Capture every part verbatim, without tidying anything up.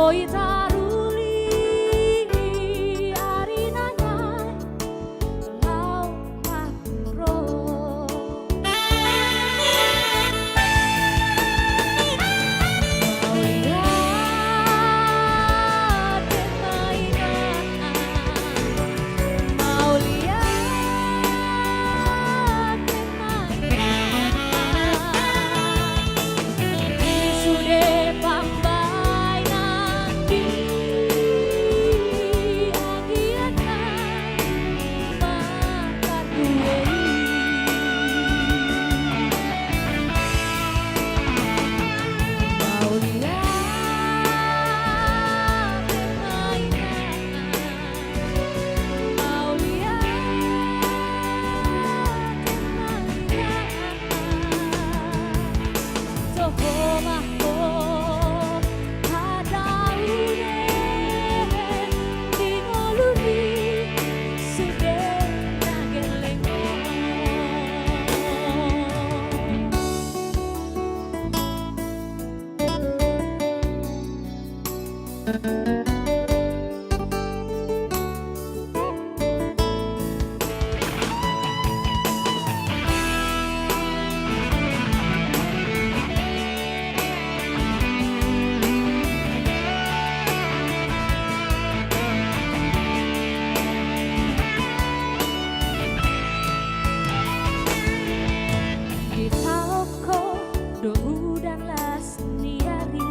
Oi taruli ari na nai laho marro. Mauliate ma inang, mauliate ma inang. Di sude pambahenan di anggiat nai marparbue i. Mauliate ma inang, mauliate ma inang. Toho ma ho hata ude di ngolumi sude na gelleng on. Ditaon ho do udan las ni ari,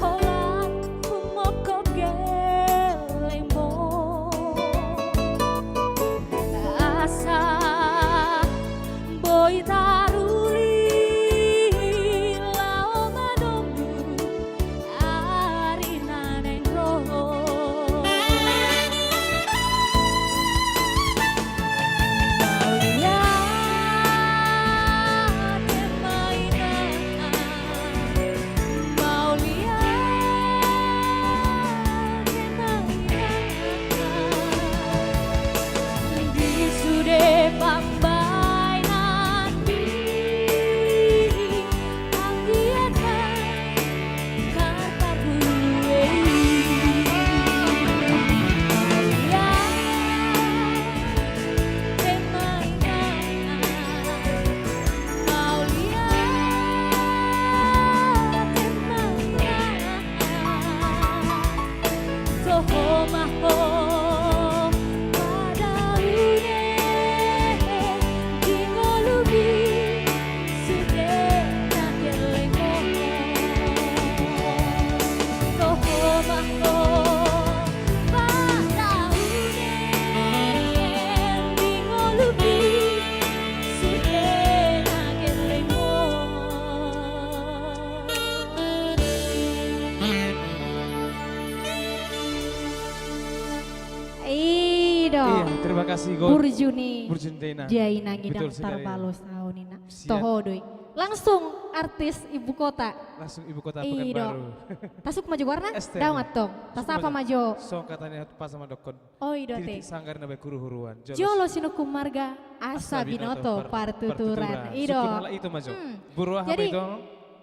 holan humongkop gellengmu, asa boi taruli laho manombu ari na naeng ro. Mauliate ma inang, mauliate ma inang. Di sude pambahenan di anggiat nai marparbue i. Mauliate ma inang, mauliate ma inang. Toho ma ho hata ude di ngolumi sude na gelleng on. Toho ma ho hata ude di ngolumi sude na gelleng on. I do. Iya, terima kasih, Go. Burju ni, burju ni Dainang. Dainang i. Betul sekali. Ndang tarbalos au ninna. Siap. Toho do i. Langsung artis ibu kota. Langsung ibu kota Pekanbaru. I do. Tasuk ma jo goarna? Ester. Daong antong. Tasapa ma jo. Songon hata ni hata pasa mandokkon. Oh, i do ate. Titik sanggar na baen huruhuruan. Jolo sinungkun marga, asa binoto partuturan. I do. Syukur halak ito ma jo. Hmm. Boru aha ma ito? Jadi,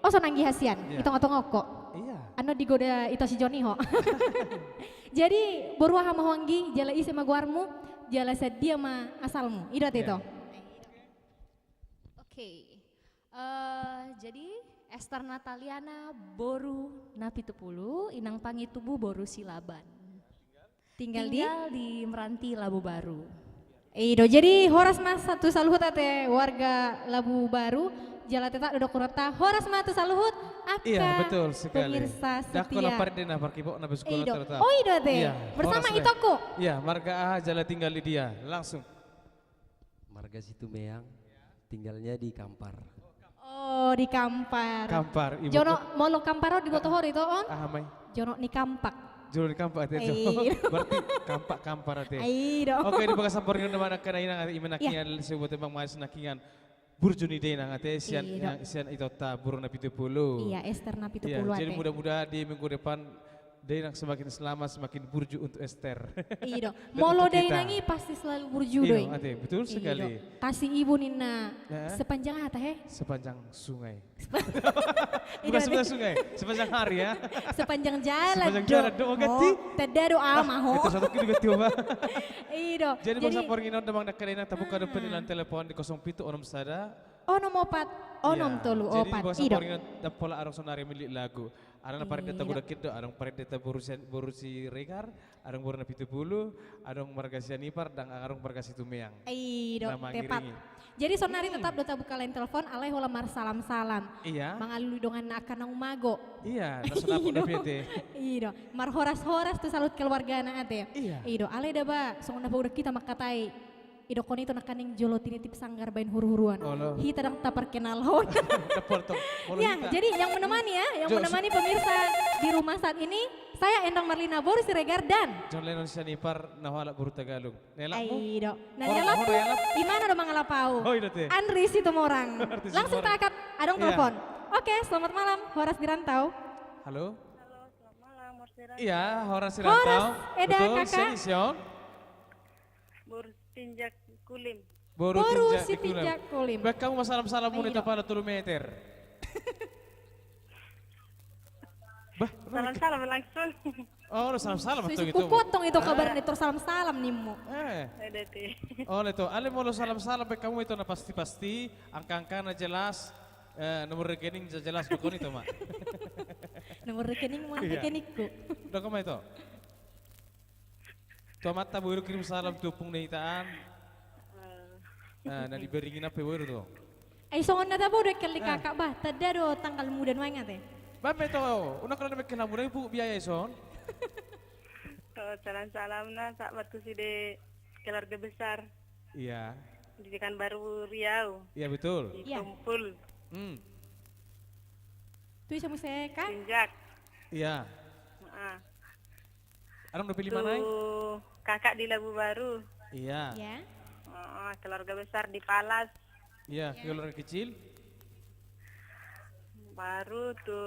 oh, so nanggi hasian. Iya. Itongotongokko. Iya. Annon digoda ito si Joni ho. Jadi, boru aha ma ho anggi, jala ise ma goarmu, jala sadia ma asalmu. I do ate ito. Iya. Oke. Eh, jadi Ester Nataliana boru Napitupulu, inang Pangitubu boru Silaban. Tinggal di? Tinggal di Meranti, Labubaru. I do, jadi horas ma tu saluhut ate warga Labubaru, jala tetap duduk kurata, horas ma tu saluhut angka pemirsa setia. Iya, betul sekali. Dakko na parende na parkibok na besukuran. I do. Tetap. Oh, i do ate. Iya, bersama itongku. Iya, marga aha jala tinggal di dia. Langsung. Marga Situmeang, tinggalnya di Kampar. Oh, di Kampar. Kampar, ibu kota. Jolo molo Kampar on diboto ho do ito on? Aha ma i? Jolo ni Kampak. Jolo ni Kampak ate. Iyo. Berarti Kampak, Kampar ate. I do. Oke, di bagasan parninna on ma nangkin, ima nangkin, iya, sebuah tembang manis nangkin. Burju ni Dainang ate, sian, iya, sian itonta boru Napitupulu. Iya, Ester Napitupulu ate. Iya, jadi mudah-mudahan di minggu depan Dainang semakin lama semakin burju untuk Ester. Iyo do. Dan molo untuk kita. Dainang i pasti selalu burju do i. Iyo, ate, betul sekali. Iyo do. Kasih ibu ninna. Heeh. Sepanjang apa, he? Sepanjang sungai. Sepa-, bukan sepanjang sungai, sepanjang hari ya. Sepanjang jalan do. Sepanjang jalan do, oh, ganti. Oh, tanda do ama ho. Itu satu kilo ganti, Oma. Iyo do. Jadi, jadi, bagasan parngin on damang nangkin dainang, tabuka dope, hmm, line telepon di kosong pitu onom sada. Onom opat, onom tolu opat. Iya. Jadi, bagasan parngin on, ndang pola adong saonari millik lagu. Adong na parende tabudakhon do, adong parende taboru si, boru Siregar, adong boru Napitupulu, adong marga Sianipar, ndang adong marga Situmeang. Iyo do, tepat. Na mangiringi. Jadi saonari tetap do tabuka line telepon, alai holan marsalam-salam. Iya. Mangalului dongan na angka naung mago. Iya, na so dapot dope ate. Iyo do. Marhoras-horas tu saluhut keluargana ate. Iya. Iyo do, alai da ba, songon na paboa hita mangkatai. Idokkon ito nangkaning jolo tinitip sanggar baen huru-huruan. Olo. Hita ndang taparkenalhon. Dapot tong. Olo, ya, hita. Jadi yang menemani ya, yang menemani pemirsa di rumah saat ini, saya Endang Marlina boru Siregar dan John Lennon Sianipar, na hualap boru Tagalog. Na ialapmu? Ai, do. Na ialapku, imana do mangalap au? Oh, i do ate. Andri Situmorang. Andri Situmorang. Langsung ta angkat, adong telepon. Iya. Oke, selamat malam, horas di rantau. Halo. Halo, selamat malam, horas di rantau. Iya, horas di rantau. Horas, eda, kakak. Betul, sian i, sian on? Boru Sitinjak Kulim. Boru Sitinjak Kulim. Baen hamu ma salam-salammu i do, di apala tolu meter. Bah, salam-salam langsung. Oh, salam-salam. Susu tong ito. Kukuat tong ito kabar ni tor salam-salam nimmu. Eh. Ada te. Oh, ito. Alai molo salam-salam baen hamu ito na pasti-pasti, angka-angka na jelas, eh, nomor rekening je-, jelas, dokhon ito ma. Nomor rekeningmu, iya, rekeningku. Dokhon ma ito. Tu amanta boi do kirim salam tu ompung na hita an. Eh, na di Beringin an pe boi do tong. Ai songon na tabo do angka ni kakak, bah, tanda do tanggal muda nuaeng ate. Bah, beto, unang kena mekkel hamu dang ipu biaya ison. Oh, salam-salam na, salam tu sude keluarga besar. Iya. Di Pekanbaru Riau. Iya, betul. Di Tompul. Hmm. Tu ise muse, Kak? Sitinjak. Iya. Heeh. Adong dope lima nai? Tu kakak di Labu Baru. Iya. Iya. Heeh, keluarga besar di Palas. Iya, iya. Keluarga kecil? Baru tu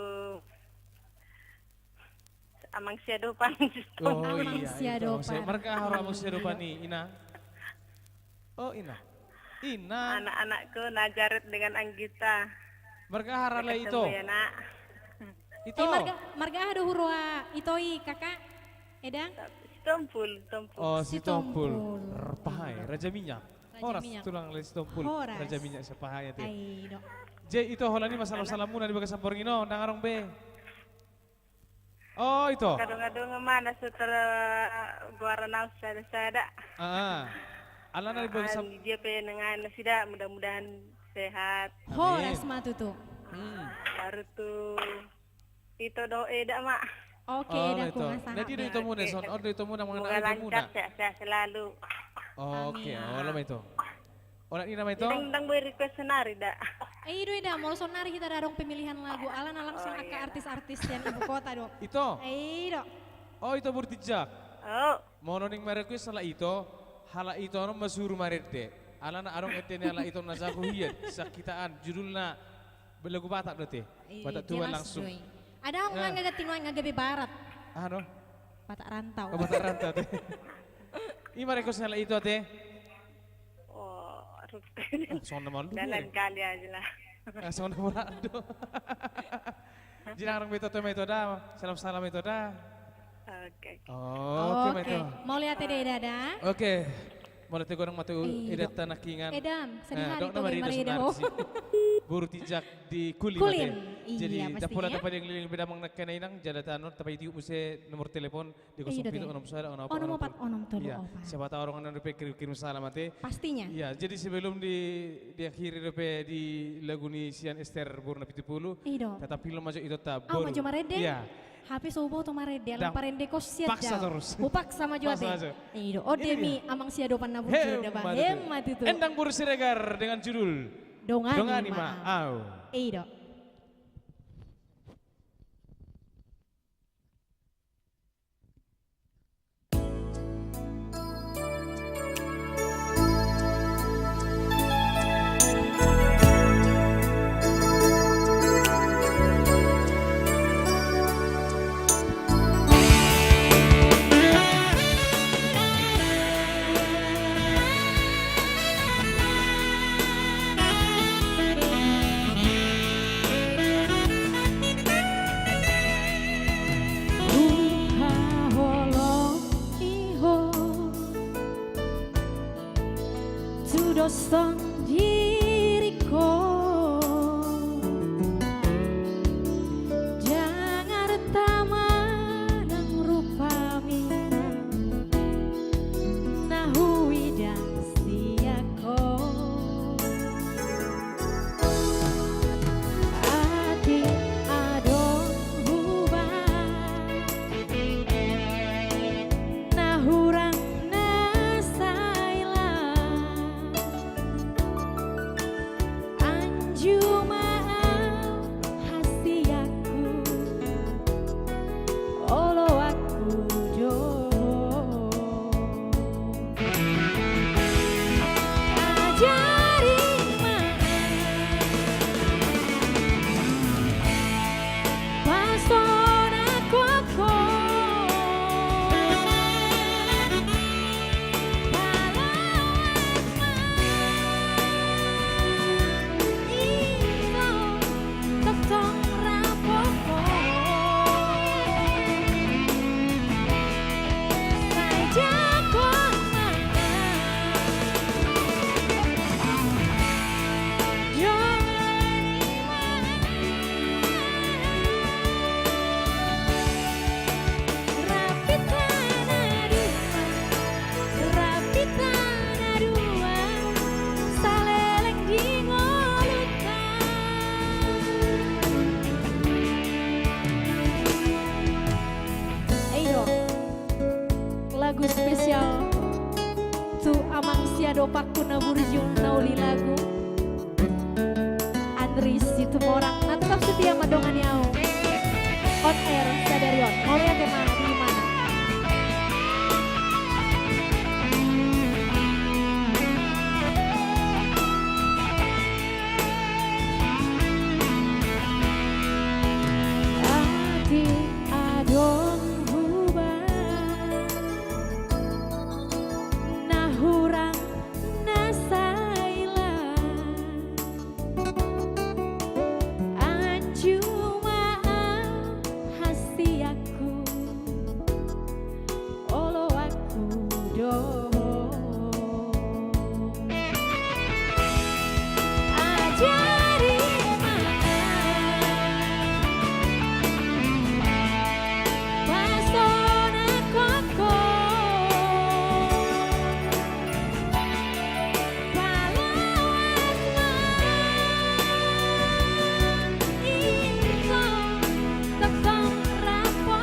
Amang Siadopan. Oh, Amang Siadopan. Iya, itu Amang Sia-, marga aha ro Amang Siadopan i, Ina? Oh, Ina. Ina. Anak-anakku Najaret dengan Anggita. Marga aha ra lae ito? Dekat semua ya, Nak. Ito. Eh, marga, marga aha do huroha ito i, Kakak? Eda? Sitompul, Sitompul. Oh, Sitompul. Sitompul. Raja Minyak. Raja Minyak. Horas, tulang lae Sitompul. Horas. Raja Minyak sian Pahai ate. Ai do. Jadi ito holan i ma salam-salammu na di bagasan parngin on, ndang adong be. Oh, ito. Kadang-kadang mana setelah gua renal sada-sada. Ah, ah. Alana di bagasan, ah, dia pe dengan nasida, mudah-mudahan sehat. Amin. Horas ma tutu. Hmm. Baru tu ito do, Eda ma. Oke, oh, Eda, ito. Ku ngasahap. Jadi do itomu na son, oh, do itomu na, semoga lancar, sehat-sehat selalu. Oke, amin. Olo ma ito. Olo, Ina ma ito. Ndang, ndang boi request sonari da. Eh, i do, Eda, molo sonari hita ndang adong pemilihan lagu, alana langsung angka artis-artis sian ibu kota do. Ito. Eh, i do. Oh, ito boru Tinjak. Oh. Molo naeng ma request halak ito, halak ito on ma suru marende. Alana adong ende ni halak ito na jago hian, sian hita an, judulna lagu Batak do ate. Ih, Batak Tua jelas langsung. Doi. Ada, eh, nga ganti nuaeng, nga gabe barat. Aha do? Batak Rantau. Oh, Batak Rantau ate. I ma request ni halak ito ate. Oh, aduh. Ah, songon na malu. Dalam kali aja lah. Ah, songon na malu do. Jadi ndang adong be ito, ito ma ito da. Salam-salam ito da. Oke. Oke, oke. Mauliate, Eda, da. Oke. Mauliate godang ma tu Edanta nangkiningan. Edam, sedih hari tu, marida, marida ho. Boru Tinjak di Kulim, Kulim. Jadi, iya, pasti, ndang pola tapaling-liling be damang nangkiningan, jala tano tapaitiop muse nomor telepon di kosong pitu onom sada onom opat onom tolu opat. Iya, siapa tahu orang anu dope kirim-kirim salam ate. Pastinya. Iya, jadi sebelum di, diakhiri dope di lagu ni sian Ester boru Napitupulu. Iya dong. Tetap hilo ma jo ito ta. Au ma jo marende. Iya. Hape so huboto marende, alai parende kos sian da. Paksa terus. Hupaksa ma jo ate. Paksa ma jo. Iya dong. Oh, demi Amang Siadopan na burju da ba. Hem ma tutu. Endang boru Siregar dengan judul Dongani ma au. Iya dong. Songon diriku, Jakarta manang rupami, na huida sian ho. Atik adong huba na hurang na sai las, anju ma au hasianku, oloanku do. Ajari ma au pasonanghon ho. Paloas ma au ingkon tongtong rap ho. Sai jangkon ma au, dongani ma au. Rap hita na dua, rap hita na dua, saleleng di ngolunta. I do lagu spesial tu amang siadopangku na burju na uli lagu, Andri Situmorang, na tetap setia mandongani au on air sadari on. Mauliate ma di imana. Atik adong huba na hurang na sai las, anju ma au hasianku, oloanku do. Ajari ma au pasonanghon ho. Paloas ma au ingkon tongtong rap ho.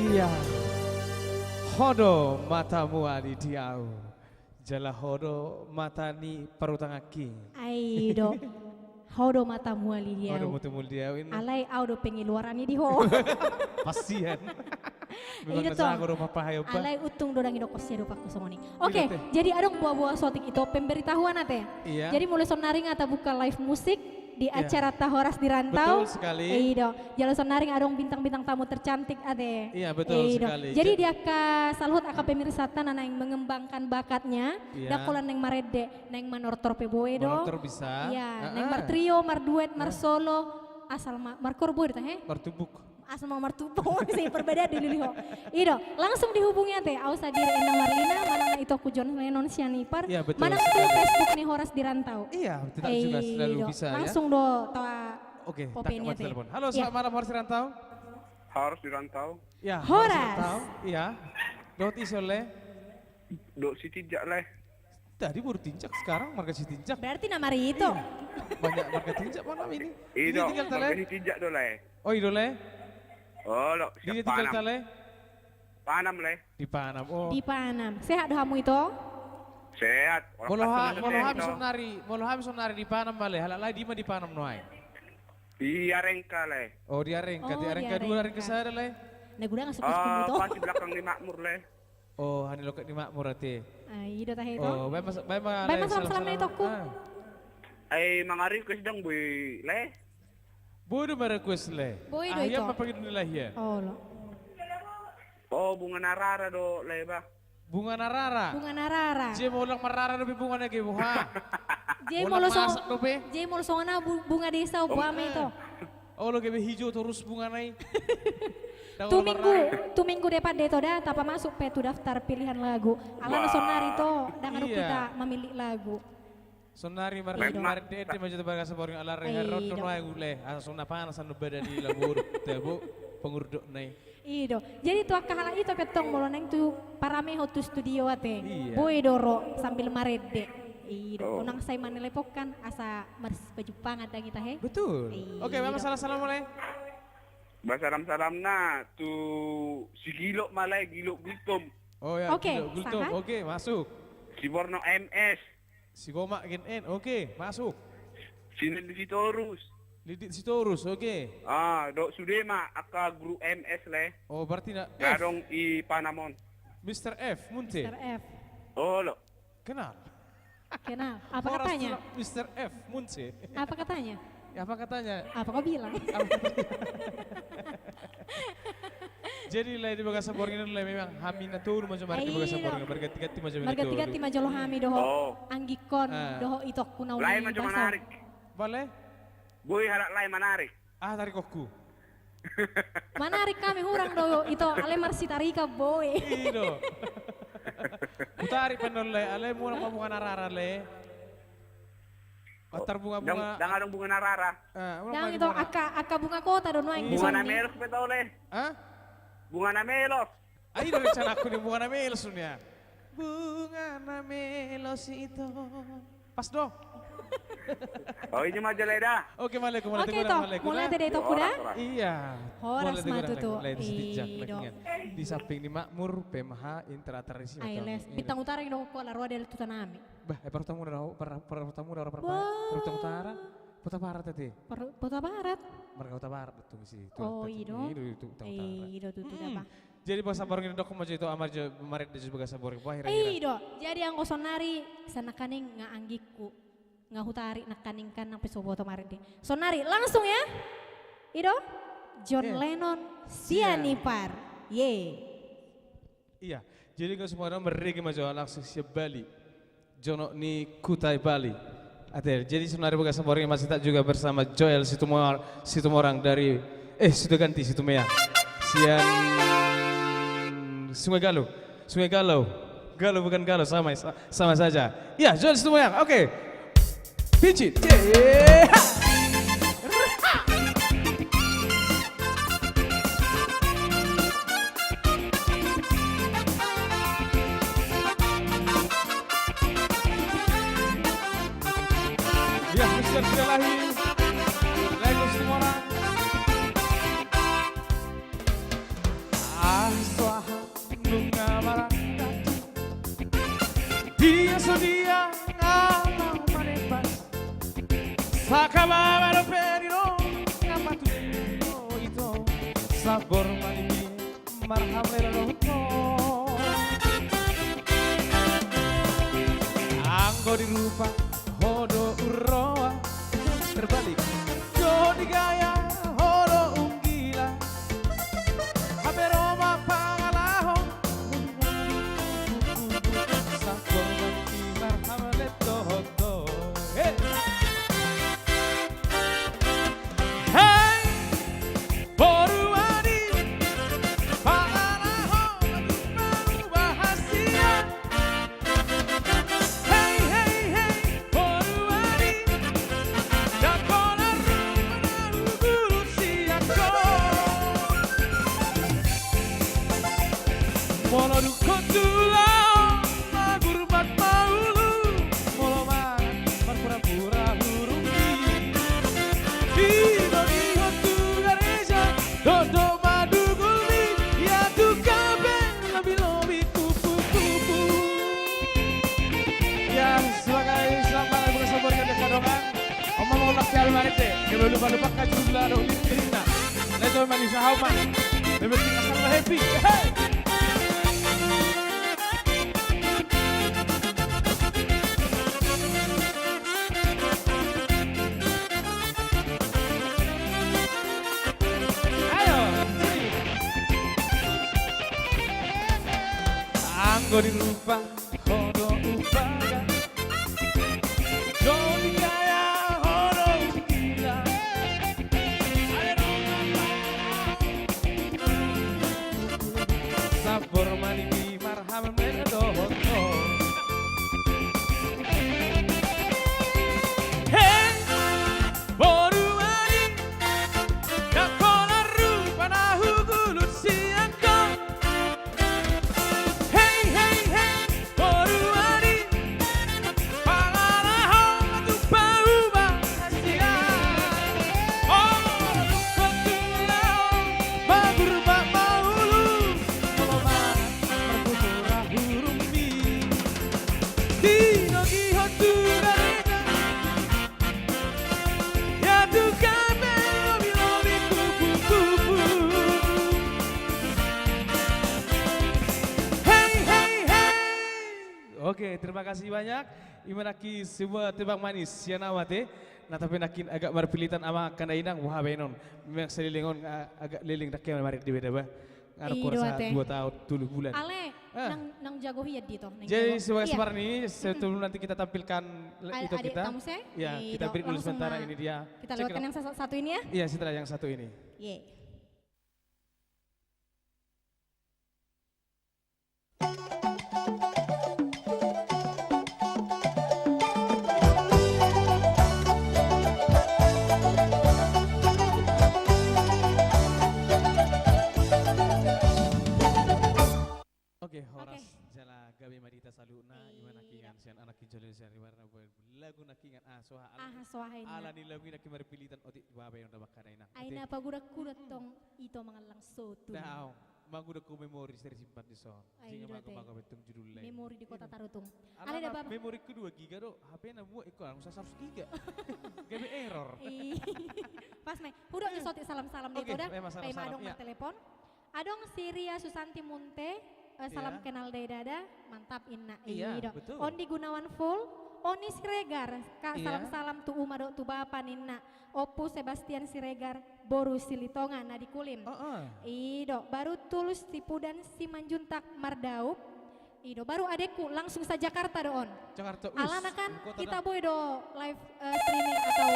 Ia, ho do mata muali di au, jala ho do mata ni parutanganki. Ai do. Ho do mata muali di au. Ho do mata muali di au, inna. Alai au do pengeluaran i di ho. Pasian. Memang na jago do papaha i, Opa. Alai untung do ndang idokkon siadopanku songon i. Oke, jadi adong boa-boa sotik, ito, pemberitahuan, ate. Iya. Jadi mulai sonari nga tabuka live musik di acaranta Horas di Rantau. Betul sekali. I do. Jala sonari nga adong bintang-bintang tamu tercantik, ate. Iya, betul sekali. Jadi di angka saluhut angka pemirsanta na naeng mengembangkan bakatnya, ndang holan naeng marende, naeng manortor pe boi do. Manortor bisa. Iya, naeng martrio, marduet, marsolo, asal ma-, markoor boi do, tahe? Martumbuk. Asal ma martumbuk, sai perbedaan dilului ho. I do, langsung dihubungi, ate. Au sandiri Endang Marlina, manang na itongku John Lennon Sianipar, manang tu Facebook ni Horas di Rantau. Iya, tidak juga selalu bisa, ya. Langsung do ta-, oke, ta-, telepon. Halo, selamat malam, Horas di Rantau. Horas di Rantau. Ya, Horas di Rantau. Iya. Dohot ise, Leh? Dohot Sitinjak, Leh. Tadi baru Tinjak, sekarang marga Sitinjak. Berarti nama ri ito. Iya. Banyak marga Tinjak malam ini. I do, tinggal ta, Leh? Marga Sitinjak do, Leh. Oh, i do, Leh? Olo, siap. Di dia tinggal ta, Leh? Panam, Leh. Di Panam, oh. Di Panam. Sehat do hamu, ito? Sehat. Molo ha-, molo hami sonari, molo hami sonari di Panam ma, Leh. Halak lae di ma di Panam nuaeng? Di Arengka, Leh. Oh, di Arengka. Oh, di Arengka dua, Arengka sada, Leh? Na godang asa, ito? Pas di belakang ni Makmur, Leh. Oh, hami loket ni Makmur, ate. Ah, i do tahe, ito. Oh, baen ma, baen ma, Leh, salam-salam ni itongku. Ah. Ai, mangarequest dang boi, Leh? Boi do marequest, Leh. Boi do, ito. Aha ma pangidoan ni Leh, ia? Olo. Oh, Bunga na Rara do, Leh, bah. Bunga na Rara. Bunga na Rara. Jadi molo marrara dope bungana, gabe boha? Jadi molo songon, jadi molo songon au bu-, bunga desa, oh, boha ma, ito? Olo, gabe hijau torus bungana i. Tu minggu, tu minggu depan do, ito, da tapamasuk pe tu daftar pilihan lagu. Alana sonari, ito, ndang adong hita memilih lagu. Sonari marende, marende ma jo tu bagasan borngin, ala reherron do nuaeng, Leh. Asa songon na panas annon badan i, laho ro tabo pangurdotna i. I do. Jadi tu angka halak ito pe tong, molo naeng tu paramehon tu studio, ate. Iya. Boi do ro sambil marende. I do. Oh. Unang sai maneleponkan asa mars-, pajumpangan ndang i, tahe. Betul. Oke, baen ma salam-salam, Leh. Baen salam-salamna tu si Gilok ma, Leh, Gilok Gultom. Oh ya, oke, Gilok Gultom. Oke, masuk. Si Borno M S. Si Gomak Gen En, oke, masuk. Si Lidi Sitorus. Lidi Sitorus, oke. Ah, dohot sude ma angka grup M S, Leh. Oh, berarti na F. Adong i Panam on. Mister F, Munte. Mister F. Olo. Kenal. Kenal. Apa katanya? Mister F, Munte. Apa katanya? Ya, apa katanya? Apa kau bilang? Apa katanya? Jadi, Leh, di bagasan borngin on, Leh, memang hami na tolu ma jo marende di bagasan borngin on. Marganti-ganti ma jo hami na tolu. Marganti-ganti ma jolo hami dohot anggikon, dohot itongku na uli. Lae ma jo manarik. Bale? Boi halak lae manarik. Ah, tarikonku. Manarik hami, hurang do, ito, alai marsitarika boi. I do. Hutarik pe annon, Leh, alai molo ma bunga na rara, Leh. Antar bunga-bunga. Ndang, ndang adong bunga na rara. Ah, ndang, ito, angka, angka bunga kota do nuaeng. Bunga na melos pe tau, Leh. Hah? Bunga na melos. Ah, i do rencanaku ni, bunga na melos, Leh. Bunga na melos ito. Pas do. Oh, i ma jo, Leh, da. Oke, mauliate, mauliate, ito. Mauliate da, itongku, da. Iya. Horas ma tutu. Di samping ni Makmur, P M H, Intra Tradisi. Ai, Les. Bintang Utara i do, ho, la ro da tu tanami. Bah, eh, parhutang muna, parhutang muna, Bintang Utara. Hutabarat, ate. Hutabarat. Marga Hutabarat do tu isi. Oh, i do. I do, Bintang Utara. I do tutu, da, bah. Jadi bagasan borngin, dok, ma jo ito, amar jo marende jo bagasan borngin. Wah, hira-hira. I do. Jadi anggo sonari, sai nangkaning nga anggikku. Nga hutarik nangkaning kan, nang pe so huboto marende. Sonari langsung, ya. I do. John Lennon, Sianipar. Ye. Iya. Jadi anggo sonari marende ma jo langsung sian Bali. Jonok ni Kuta Bali. Ate, jadi sonari bagasan borngin masih tak juga bersama Joel Situmor-, Situmorang dari, eh, Situganti, Situmea. Sian Sungai Galuh. Sungai Galuh. Galuh bukan galau, sama, sa-, sama saja. Iya, Joel Situmorang. Oke. Pici. Ye. Ya, Mister Sialahi. Lagu Situmorang. Ah, Kababa dope di ro, ngapa tu ito, sambor ma di marham lelo dohot ho. Anggo di rupa ho do umroa, terbalik, do di gaya ho do umgila. Hape ro ma pangalaho, sambor ma di marham lelo dohot ho. Hei! Hei, boru adi, pangalaho, bahasia. Hei, hei, hei, boru adi, dang pola rupa na hugulut sian ho. Molo dung ho tu laho, magur ma ulu, molo mangan, marpura-pura hurunggi. Di do di ho tu gareja, do do madungulmi, ia tu kape lobi-lobi pupu-pupu. Ya, sebagai selamat buka sambor kan dekat dongan. Oma mau laki hari mari te, dia lupa-lupa kan judul ada unik cerita. Leto manis hau ma. Bebek tinggal sama happy. Hei! Ayo, sini. Anggo di rupa, ho do umbaga. Do di gaya, ho do umgila. Sambor ma di marham lelo dohot ho. Hei, boru adi, dang pola rupa na hugulut sian ho. Hei, hei, hei, boru adi, pangalaho ma tu paubahasian. Olo dung ho tu laho, magur ma ulu, molo mangan, marpura-pura hurungmi. Di do di ho tu gareja, ia tu kape lobi-lobi pupu-pupu. Hei, hei, hei. Oke, terima kasih banyak. Ima nangkin sebuah tebang manis sian au ate. Nah, tapi nangkin agak marpilitan ama angka na inang, wah, baenon. Memang saleleng on, a-, agak leleng nangkin marende be da ba. Ngana, i do, kurasa ate, dua tahun, tolu bulan. Ale, ah, nang, nang jago hian di to, nang jago. Jadi, sebagai, iya, sebenarnya ini, sebelum nanti kita tampilkan le-, al-, itu adik kita, tamu saya? Ya, i do, kita break dulu sementara, ini dia. Langsung ma-, kita lewatkan yang sa-, satu ini ya? Iya, setelah yang satu ini. Ye. Oke, horas. Oke. Jala gabe ma di hita saluhutna, ima nangkin sian anak kinjol sian riwarna buat lagu nangkin, ah, soha. Aha, soha inna. Ala ni lagu i nangkin marpilitan otik babe on da bangka na inang. Ai na pagudak-gudak tong ito mangallang sotu. Dao, magudak tu memori tersimpan di son. Ai, sehingga i do ate. Mago-mago bettung judul lain. Memori di kota Tarutung. Ala na da bab memori kedua giga do, H P na muat iko langsung seratus giga. Gabe error. Ih. Pas mai. Hudok ni sotik salam-salam dei, oke, to da. Memang salam-salam, iya. Pai ma adong martelepon. Adong si Ria Susanti Munte, eh, salam kenal dei dada, mantap inna. Iya, i do. Betul. Ondi Gunawan Full, Oni Siregar, ka, iya, salam-salam tu uma dohot tu bapa ninna. Ompu Sebastian Siregar, boru Silitonga na di Kulim. Heeh. I do, baru Tulus Sipudan Simanjuntak Mardaup. I do, baru adekku langsung sa Jakarta do on. Jakarta, us, alana kan ibu kota kita da. Boi do live, eh, streaming atau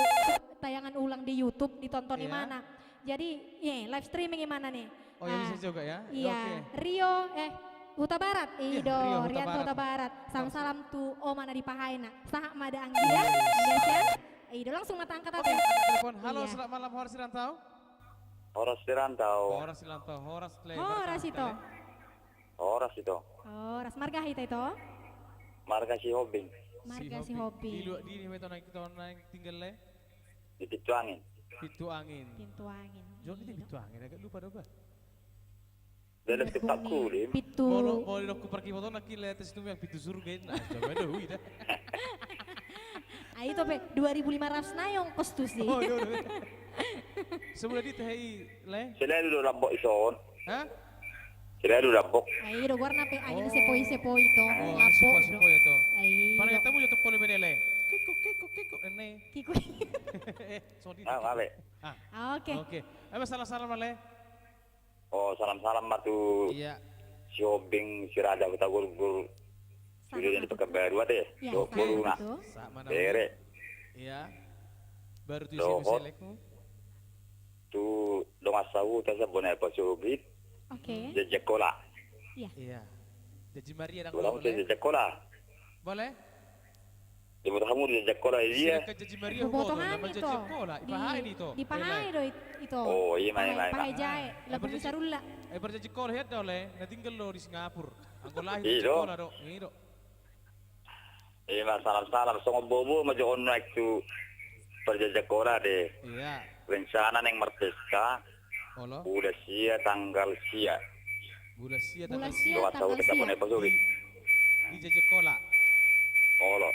tayangan ulang di YouTube, ditonton, iya, imana. Jadi, iya, live streaming imana nih. Oh, ya, ah, bisa juga ya. Iya, oke. Rio, eh, Hutabarat. Iya, i do, Rio Hutabarat. Rianto Hutabarat. Salam-salam tu oma na di Pahaina. Sahat ma da anggia, anggia sian. I do, langsung ma ta angkat ate. Oke, angkat telepon. Halo, iya, selamat malam, horas di rantau. Horas di rantau. Horas di rantau, horas le. Horas ito. Horas ito. Horas, marga hita ito? Marga Sihombing. Marga Sihombing. Sihombing. Di luat di ni, meto naik, to naik tinggal le? Di Pintu Angin. Pintu Angin. Pintu Angin. Jauh di Pintu Angin, agak lupa do ba. Dalam Pintu Angin. Pintu. Molo, molo di dokku pergi foto nangkin le atas itu yang pintu surga itu. Nah, coba do, ui da. Ai ito pe dua ribu lima ratus nai ongkos tusi. Oh, dua ribu. Sebelah di teh i, Le. Selalu do lambok ison. Hah? Selalu lambok. Ai do goarna pe angin sepoi-sepoi to. Oh, lambok do. Sepoi-sepoi to. Ai do. Pala tamu jatuh poli bene, Le. Kikuk, kikuk, kikuk, ene. Kikuk. Eh, sorry. Ah, male. Ah. Ah, oke. Oke. Apa salam-salam, Le? Oh, salam-salam ma tu, iya, si Hombing, si Rada, Hutagorgor. Sudah di Pekanbaru ate. Iya, do sama boruna. Betul. Sama nama. Bere. Iya. Baru tu isi. Dohot. Assalamualaikum. Tu dongan sahuta, Bona Pasogit. Oke. Jaja Kola. Iya. Iya. Jaji Maria dan Kola, Kola, boleh? Jaja Kola. Boleh? Di boto hamu di Jaja Kola, iya. Sireka Jaji Maria, boto hamu, nama ito. Jaja Kola, di, dipahahi do it-, ito. Oh, iya, mai, mai, pahahi jae. Labu bisa rulla. Eh, berjaji Kola, ya, dole. Na tinggal lo di Singapura. Anggo lahir Jaja Kola do. Iya do. Ima, salam-salam. Songon bobo ma jo on naik tu parjaja Kola de. Iya. Rencana naeng marpesta. Olo. Bulan sia tanggal sia. Bulan sia tanggal sia. Bulan sia tanggal sia. Di, di Jaja Kola. Olo.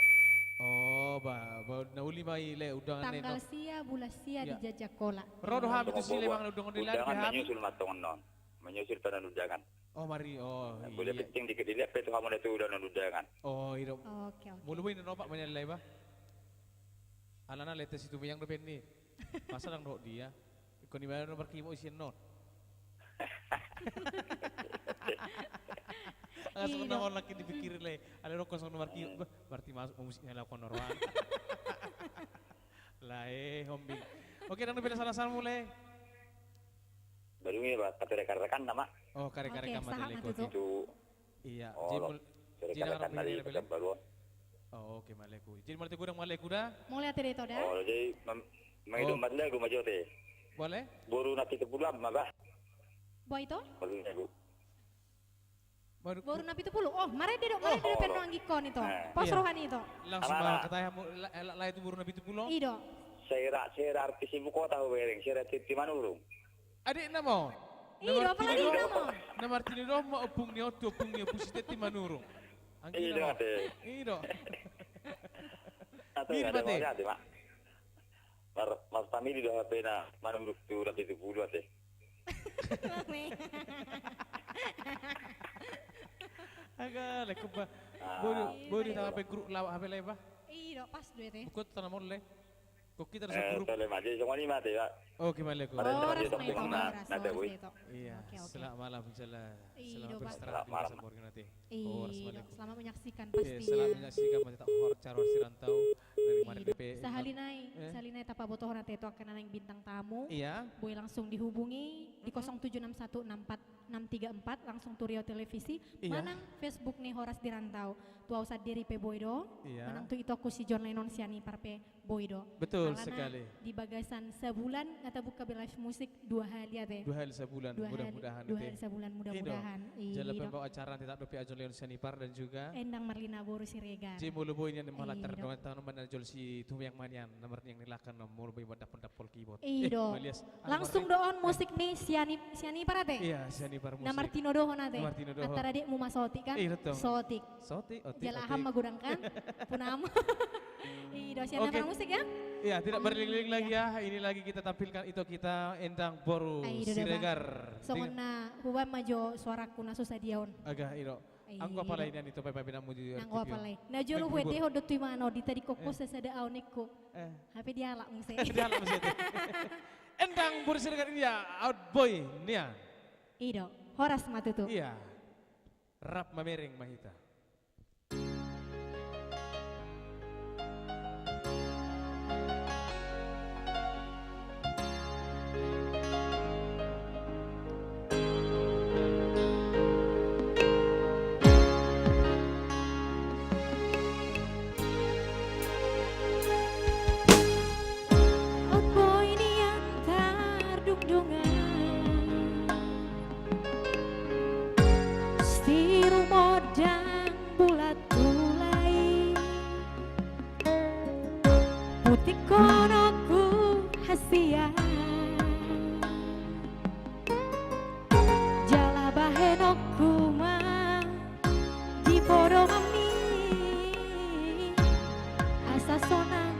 Oh, ba, ba, na uli ma i, Le, undangan. Tanggal sia, bulan sia di Jaja Kola. Ro do hami tu si, Le, manang undangan di lain. Undangan menyusul ma tong non. Menyusul pe na undangan. Oh, mari, oh, iya. Boleh penting dikit dilihat pe tu hamu na tu undangan-undangan. Oh, iya do. Oke, oke. Molo bo i na nopak manyan, Le, ba. Alana, Le, tes itu meyang dope ni. Masa dang dohot dia. Koni mana nomor kimo isian non. Langsung na on lagi dipikir, Le. Ale rokok langsung nomor kimo. Bah, berarti masuk musiknya lakukan normal. Lae, Hombing. Oke, dang beda salah-salah mulai. Baru ini, Pak, tapi rekan-rekan nama. Oh, karya-karya. Oke, kamu sahat tadi ma tutu. Itu. Iya, oh, jadi mul-, jadi rekan-rekan dari Pekanbaru on. Oh, oke, mauliate. Jadi mauliate godang, mauliate godang. Mauliate do ito da. Oh, jadi mem-, mangidop ma lagu ma jo te. Boleh? Boru na pitu pulu ma, bah. Boa ito? Boru na pitu. Boru, boru na pitu pulu. Oh, marende do, marende do pe nuaeng ingkon ito. Eh. Pos roha ni ito. Langsung bawa kata ya, mu-, la-, la-, lae tu boru na pitu pulu. I do. Sera, sera artis ibu kota hubereng, Sera Tirti Manurung. Adikna ma on. I do, apalagi adikna ma on. Na martinodohon ma ompung ni on tu ompung ni Ompu si Tirti Manurung. Anggina ma on. I do. Mirip ate. Mar-, marfamili do H P na Manurung tu na pitu pulu ate. Aga, lekon ba. Ah. Boru, boru ditangkap grup lawak H P, Le, ba. I do, pas do ate. Bukan tanam oleh. Kok kita harus grup. Tole ma, jadi songon i ma ate, ya. Oke, mauliate. Horas ma ito. Iya, oke, oke. Selamat malam, insya Allah. Selamat beristirahat di masa borngin ate. Horas, mauliate. Selamat menyaksikan pasti. Selamat menyaksikan, mauliate, acara Horas di Rantau. Sahali nai, sahali nai tapabotohon ate tu angka na naeng bintang tamu. Iya. Boi langsung dihubungi di kosong tujuh enam satu enam empat enam tiga empat, langsung tu Riau Televisi. Iya. Manang Facebook ni Horas di Rantau. Tu au sandiri pe boi do. Iya. Manang tu itongku si John Lennon Sianipar pe boi do. Betul sekali. Alana di bagasan sabulan nga tabuka be live musik dua hali ate. Dua hali sabulan, mudah-mudahan ate. Dua hali sabulan, mudah-mudahan. I do. Jala pembawa acara tetap dope John Lennon Sianipar dan juga Endang Marlina boru Siregar. Jadi molo boi nian malah tardongan tangan mana jol si Tumiang manian, na marniang ni lakan, molo boi mandapol-dapol keyboard. I do. Langsung do on musik ni Siani-, Sianipar ate? Iya, Sianipar musik. Na martinodohon ate? Na martinodohon. Antara adikmu ma Sotik kan? Iya, betul. Sotik. Sotik, otik, otik. Jala aham ma godang kan? Punam. I do, Sianipar musik ya? Iya, tidak berlilin lagi ya. Ini lagi kita tampilkan ito kita Endang boru Siregar. Songon na hubaen ma jo suaraku na so sadia on. Aga, i do. Anggo apalai nian ito pe pabinanmu di R T P on. Anggo apalai. Na jolo huetehon do tu imana on, di tadi kokkos sasada au ningku. Eh. Hape dialap muse. Dialap muse. Endang boru Siregar, ini ya, out boy nian. I do, horas ma tutu. Iya. Rap mamereng ma hita. Out boy nian tardungdungan, siru modang bulat tulai. Putikhononku hasian, jala bahenonku ma di podonganmi, asa sonang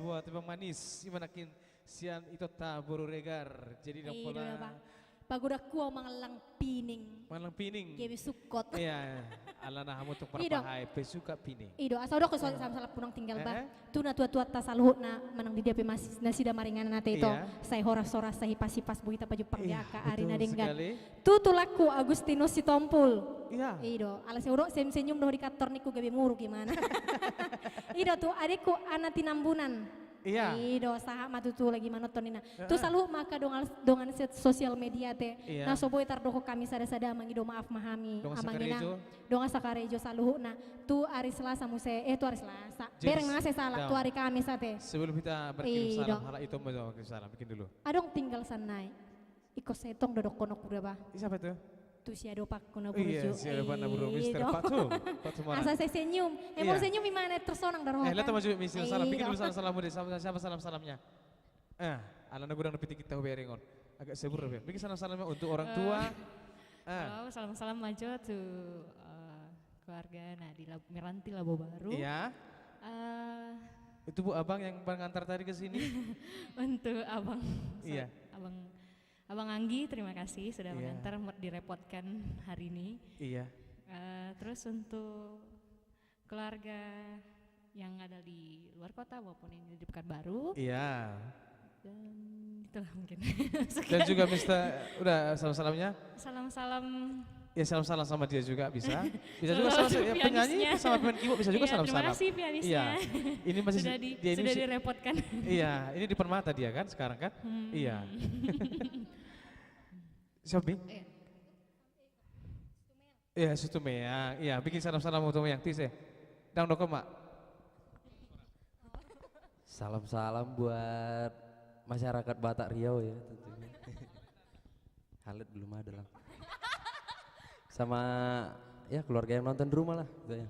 Buat Bang Manis, ima nangkin sian itonta boru Regar. Jadi, eh, dong pola. Pagodangku au mangallang pining. Mangallang pining. Gabe sungkot. Iya, alana hamu tung parpahai, pesuka pining. I do, asa hudok so salam-salam punang tinggal bah. Eh, eh. Tu natuatuanta saluhutna manang di dia pe mas-, nasida maringanan ate ito. Iya. Sai horas-horas, sai hipas-hipas, boi tapajumpang di angka ari na denggan. Iya, betul sekali. Tu tulangku Agustinus Sitompul. Iya. I do, ala sai hudok senyum-senyum dohot di kantor ningku gabe muruk imana. I do tu adekku Ana Tinambunan. Iya. I do, sahat ma tutu lagi manonton ninna. Heeh. Tu saluhut ma angka dongan, dongan se-, sosial media ate. Iya. Na so boi tardokhon hami sada-sada, mangido maaf ma hami. Dongan sakarejo. Dongan sakarejo saluhutna. Tu ari Selasa muse, eh, tu ari Selasa. Bereng nang asa salah, tu ari Kamis ate. Sebelum kita berkirim salam, halak itu mau kirim salam, bikin dulu. Adong tinggal sanai. Ingkon sai tong do dohononku da bah. Siapa itu? Tu si adopangku na burju. Iya, si adopang na burju, Mister Patum. Patum. Asa sai senyum. Emang senyum imana tersonang da roha. Eh, leta maju, Mister. Salam, bikin dulu salam-salammu deh. Sama siapa salam-salamnya? Eh, alana godang na pitik kita hubereng on. Agak sebur, bikin salam-salamnya untuk orang tua. Eh. Halo, salam-salam ma jo tu, eh, keluarga na di Lab-, Meranti Labubaru. Iya. Eh, itu Bu Abang yang mengantar tadi ke sini? Untuk Abang. Iya. Abang Abang Anggi, terima kasih sudah mengantar, mer-, direpotkan hari ini. Iya. Eh, terus untuk keluarga yang ada di luar kota maupun yang di Pekanbaru. Iya. Dan itulah mungkin. Dan juga Mister, udah salam-salamnya? Salam-salam. Ya, salam-salam sama dia juga bisa. Bisa juga salam-salam sama si penyanyi, sama pemain keyboard, bisa juga salam-salam. Terima kasih pianisnya. Iya. Ini masih sudah di-, dia ini sudah masih direpotkan. Iya, ini di Permata dia kan sekarang kan? Hmm. Iya. Siapa, Bi? Iya. Iya, Situmeang. Iya, bikin salam-salam untuk Meang. Tise. Dang dokon ma. Salam-salam buat masyarakat Batak Riau ya, tentunya. Halet belum ada lah. Sama, ya, keluarga yang nonton di rumah lah, gitu ya.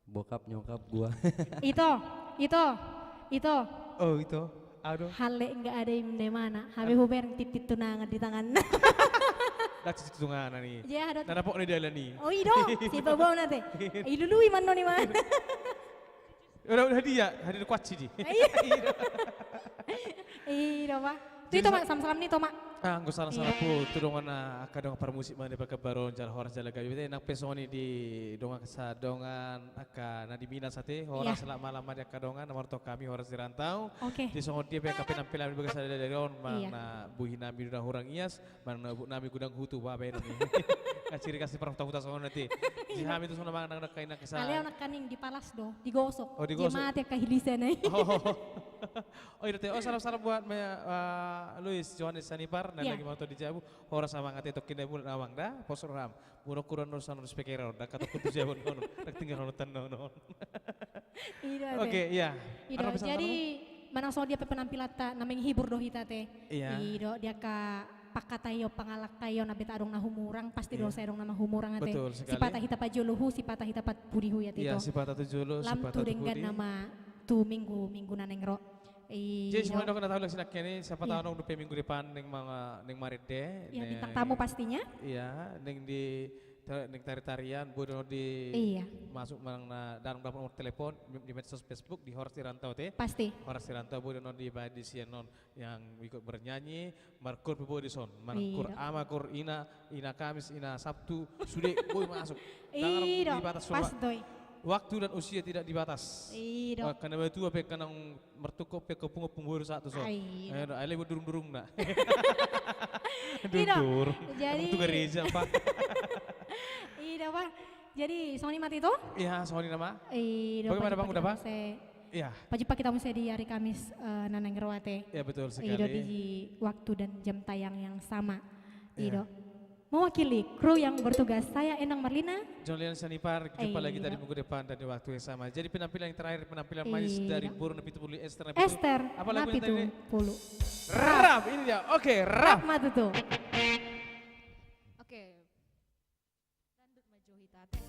Bokap, nyokap, gua. Ito, ito, ito. Oh, ito. Aduh. Halet nggak ada yang mana. Habe hubereng titik tunangan di tangan. Dah titik tunangan ni. Iya, ada. Nah, dapok ni dalan ni. Oh, i do. Si babo nate. Ilului manno ni mana. Udah, udah dia, hadir kuaci di. Iya. I do, Pak. Tu ito, Mak, salam-salam ni, ito, Mak. Ah, anggo salam-salam pu tu dongan, ah, angka dongan parmusik ma di Pekanbaru on, jala horas jala gabe. Nang pe songon i di dongan sa-, dongan angka na di Minas ate, horas, selamat malam ma di angka dongan na martonga hami, horas di rantau. Oke. Di songon dia pe angka penampilan di bagasan sadari on, manang na bohi nami do na hurang ias, manang na ubuk nami godang hutu, babe nami. Kaciri kasi parhuta-huta songon ate. Di hami tu songon manang na kain angka sa-, alai on angka ning dipalas do, digosok. Oh, digosok. Dia mate angka hilisa nai. Oh. Oh, iya, te. Oh, salam-salam buat me-, eh, Luis Johannes Sanipar, na lagi manonton di Jabu. Horas amang ate, tokkin da mulak amang da, pos roham. Murok kuran no sanon speaker on, da katok kutu Jabu non, da tinggal nonton non. Iya, oke, iya. Jadi, manang songon dia pe penampilanta, na menghibur do hita te. Iya. I do, dia angka pangkataion, pangalangkaion, na beta adong na humurang, pasti do sai adong nama humurang ate. Betul sekali. Sipata hita pajolo hu, sipata hita pat pudi hu ya, Tito. Iya, sipata tu jolo, lam sipata tu pudi. Lam tu denggan nama tu minggu, minggu na naeng ro. Jadi, songon i do na tahu lagi sinangkin i, siapa tahu adong dope minggu depan naeng ma-, naeng marende. Iya, bintang tamu pastinya. Iya, naeng di, naeng tari-tarian, boi do di, iya, masuk manang na, dalam nomor telepon, di medsos Facebook, di Horas di Rantau te. Pasti. Horas di Rantau, boi do di, di sian on. Yang ikut bernyanyi, markoor pe boi dison, markoor ama, koor ina, ina Kamis, ina Sabtu, sude boi masuk. Dang dibatas waktu dan usia tidak dibatas. Iya, dok. Wah, angka na matua pe angka na martungkot pe angka pungu-pungu boi do sahat tuson. Ai, iya. Alai buat durung-durungna. Durung-durung. Jadi, emang tu gereja, Pak. Iya, Pak. Jadi, songon i ma, Tito? Iya, songon i nama. Iya, dok. Bagaimana, Bang, udah, Pak? Iya. Pajumpa kita muse di hari Kamis, eh, na naeng ro ate. Ya, betul sekali. I do di waktu dan jam tayang yang sama. Iya. I do. Mewakili kru yang bertugas, saya Endang Marlina. John Lian Sanipar, jumpa lagi kita di minggu depan dan di waktu yang sama. Jadi penampilan yang terakhir, penampilan manis dari Boru Napitupulu, Ester Napitupulu. Ester Napitupulu. Apa lagu yang tadi? Rap, ini dia. Oke, rap. Rap ma tutu. Oke. Dangdut ma jo hita ate.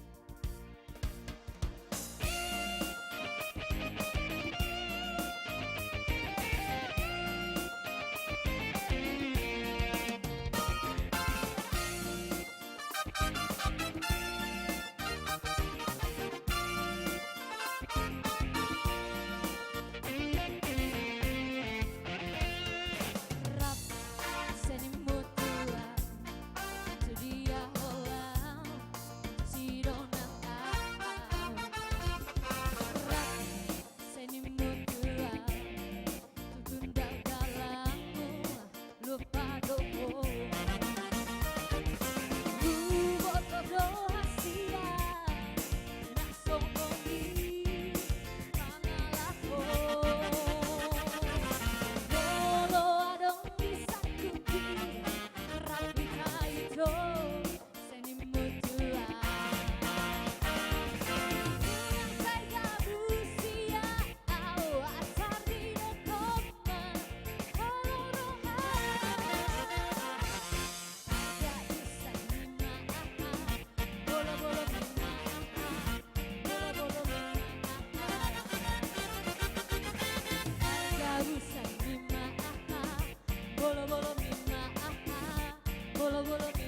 Molo